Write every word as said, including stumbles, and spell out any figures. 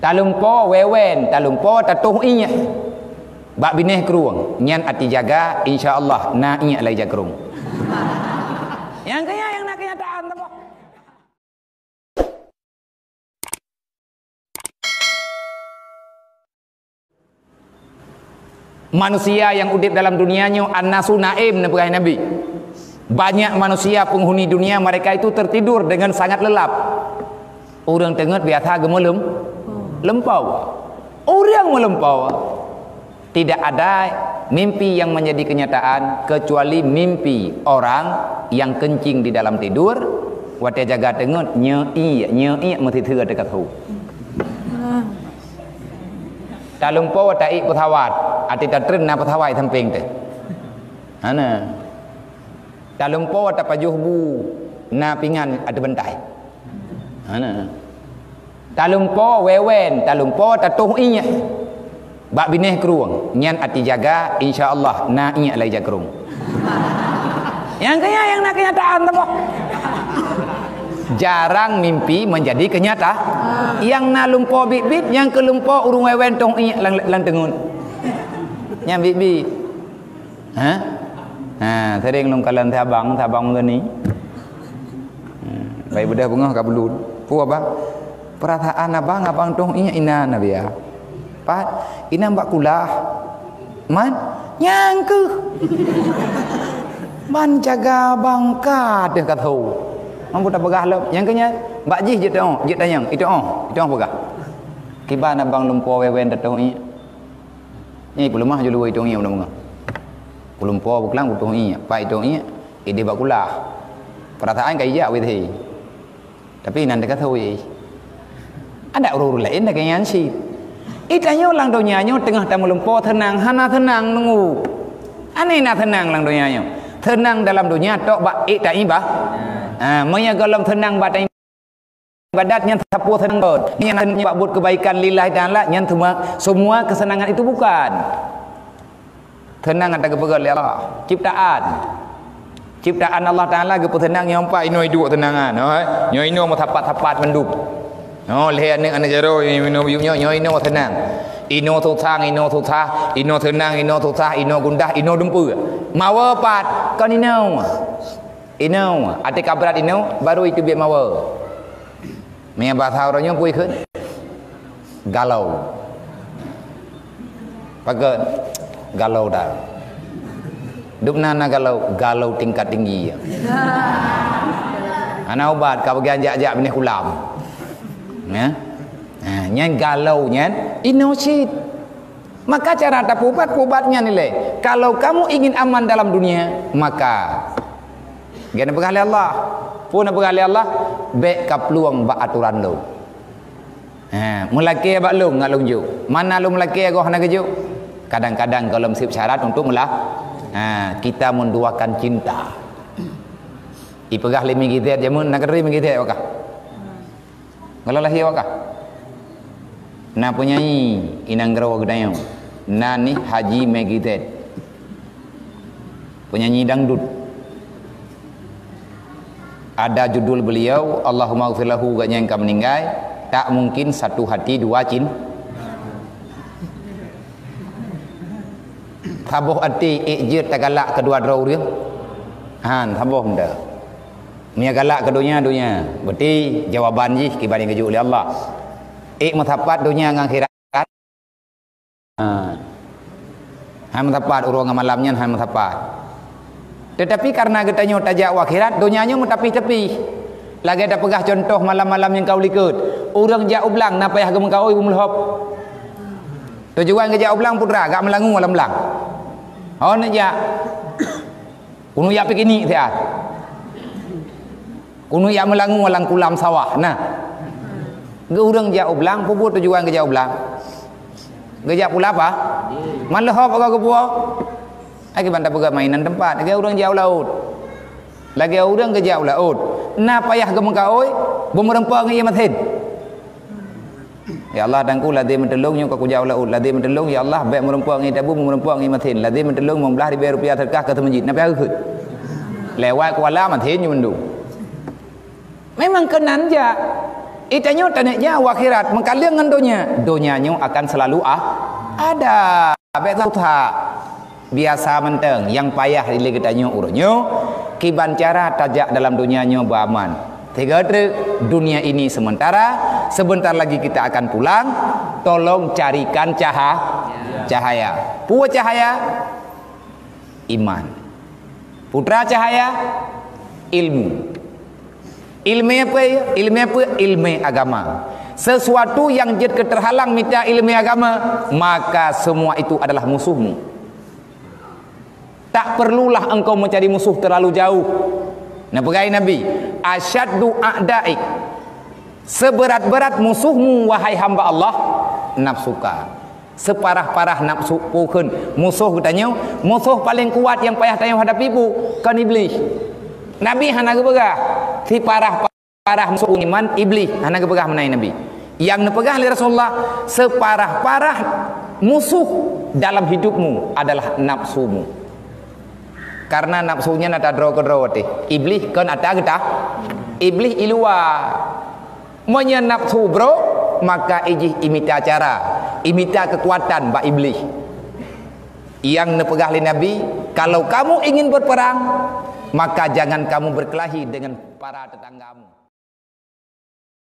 Talumpo wewen, talumpo tatoh iék bak binéh krueng. Nyan até jaga, insya Allah na iék lé jakrong. Nyang keuh nyang na keunyataan teuma. Manusia nyang udeb dalam dunia nyoe annasu naim, neupeugah Nabi. Banyak manusia penghuni dunia, mereka itu tertidur dengan sangat lelap. Ureuëng teungeut biasa geumeulem-, leumpau. Ureuëng meuleumpau. Tidak ada mimpi yang menjadi kenyataan kecuali mimpi orang yang kencing di dalam tidur, watée jaga teungeut, nyeu iék, nyeu iék meusiseue teuka su. Talumpo taék pesawat, até tatreun na pesawat sampéng teuh. Hana. Talumpo tapajoh bu, na pingan ateueh bantai. Hana. Talumpo wewen, talumpo tatoh iék bak binéh krueng. Nyan até jaga, insya Allah na iék lé jakrong. Nyang keuh nyang na keunyataan teuma. Jarang mimpi menjadi kenyata. Nyang na lumpo biet-biet, nyang keu lumpo ureuëng wewen toh iék lam, lam teungeut. Nyang biet-biet. Ha? Ha, sering lôn kalon si abang, si abang Muzani. Hmm, baik beudôh beungoh ka bulut. Peue, Abang? Perasaan abang, abang toh iék inan, Nabi ya. Pat, inan bak kulah. Man, nyang keuh. Ban jaga abang ka deuh ka tho. Mampu tapeugah lom. Nyang keuh nyan, bak jih jeuet teuoh, jeuet tanyong, iteuoh, iteuoh peugah. Kiban abang lumpo wewen tatoh iék. Nyan peuleumah julu itong iék uneuk meungoh. Kulumpo beuklang kutoh iék, pat itong iék, idéh bak kulah. Peurasaan ka ijak wéh. Tapi inan teuka tho wéh. Adak ureuëng-ureuëng laén lagée nyan cit. Itanyoe lam donya nyoe teungoh tameulumpo seunang, hana seunang nunggu. Aneh na seunang lam donya nyoe. Seunang dalam donya tok bak ék taibah. Ha, meunyoe gohlom seunang bak taibah. Ibadat nyan sapeue seunang kon. Nyan bak buet keubaikan lillahi ta'ala, nyan semua, semua kesenangan itu bukan. Seunang ata geupeugah lé Allah. Ciptaan. Ciptaan Allah Ta'ala geupeuseunang nyoe pat inoe duek seunangan. Oh, nyoe inoe meusapat-sapat mandum. Oh, lhée aneuk-aneuk jaroe, nyoe inoe, nyoe inoe seunang. Inoe susah, inoe susah, inoe seunang, inoe susah, inoe gundah, inoe dumpeue. Mawe pat, kon inoe. Inoe, até ka brat inoe, baru iteubiet mawe. Meunyoe basa uroe nyoe peue kheun? Galau. Pakon? Galau dah. Dubna na galau, galau tingkat tinggi. Hana ubat, ka bagian jak-jak binéh kulam. Ya? Ha, nyan galau nyan, inoe cit. Maka cara tapeuubat, peuubat nyan ilée. Kalau kamu ingin aman dalam dunia, maka, geupeugah lé Allah, peue neupeugah lé Allah, bék kaplueng bak atoran lôn. Ha, meulakée bak lôn ngat lôn jok. Mana lôn meulakée goh hana geujok? Kadang-kadang gohlom seb syarat untuk meulah. Ha, kita menduakan cinta. Ipeugah lé Meggy Z jameun, na keudroe Meggy Z wakah. Gohlom lahé wakah. Na penyanyi inong keudroe geutanyoe. Na nih Haji Meggy Z. Penyanyi dangdut. Ada judul beliau, Allahumma ghfir lahu, gobnyan ka meuninggai, tak mungkin satu hati dua cin-, saboh até ék jeuet tagalak keudua droe ureuëng. Han, saboh meuda. Meunyoe galak keu donya, donya. Berarti jawaban jih kiban nyang geujok lé Allah. Ék meusapat donya ngon akhirat. Ha. Han meusapat uroe ngon malam nyan, han meusapat. Tetapi karena geutanyoe tajak u akhirat, donya nyoe meutapih-tapih. Lagée tapeugah contoh malam-malam nyang ka u likot. Ureuëng jak u blang na payah geumeukaôi beumeulhop. Tujuan geujak u blang putra, gak meulangue lam blang. Hon jak. Keuneuk jak piknik siat. Keuneuk jak meulangue lam kulam sawah. Nah. Geu ureuëng jak u blang, peue tujuan geujak u blang? Geujak pula apa? Maleuhob ka geupuwoe. Ai kiban tapeugah mainan teumpat, lagée ureuëng jak u laôt. Lagée ureuëng geujak u laôt. Na payah geumeukaôi, beumeureumpok ngon ié masin. Ya Allah, Teungku, lagée meuteulông nyoe ka kujak u laôt. Lagée meuteulông, ya Allah, bék meureumpok ngon tabu, meureumpok ngon masin. Lagée meuteulông, meublah ribée rupiah seudeukah keu seumeujid. Na payah geukheun. Lewat kuala masin nyoe mandum. Memang keunan jak. Itanyoe taneuk jak u akhirat, meukaleueng ngon donya. Donya nyoe akan selalu a-, ada. Bék that. Biasa mantong, nyang payah lé geutanyoe uroe nyoe, kiban cara tajak dalam donya nyoe beuaman. Tiga treuk, dunia ini sementara, sebentar lagi kita akan pulang, tolong carikan caha-, cahaya. Peue cahaya? Iman. Putra cahaya, ilmu. Ilmu apa ya? Ilmu apa? Ilmu agama. Sesuatu yang jeuet keu terhalang mita ilmu agama, maka semua itu adalah musuhmu. Tak perlulah engkau mencari musuh terlalu jauh. Nah, peugah Nabi, "Asyaddu a'daik." Seberat-berat musuhmu, wahai hamba Allah, nafsuka. Separah-parah nafsu pukon musuh geutanyoe, musuh paling kuat nyang payah tanyoe hadapi pu-, kon Iblih. Nabi hana geupeugah, siparah-parah musuh iman Iblih, hana geupeugah meunan Nabi. Nyang neupeugah lé Rasulullah, separah-parah musuh dalam hidupmu adalah nafsumu. Karena nafsu nyan ata droe keudroe teuh. Iblih kon ata geutah. Iblih i luwa. Meunyoe nafsu brok, maka ijih imita cara, imita keukuatan bak Iblih. Nyang neupeugah lé Nabi, "Kalau kamu ingin berperang, maka jangan kamu berkelahi dengan para tetanggamu."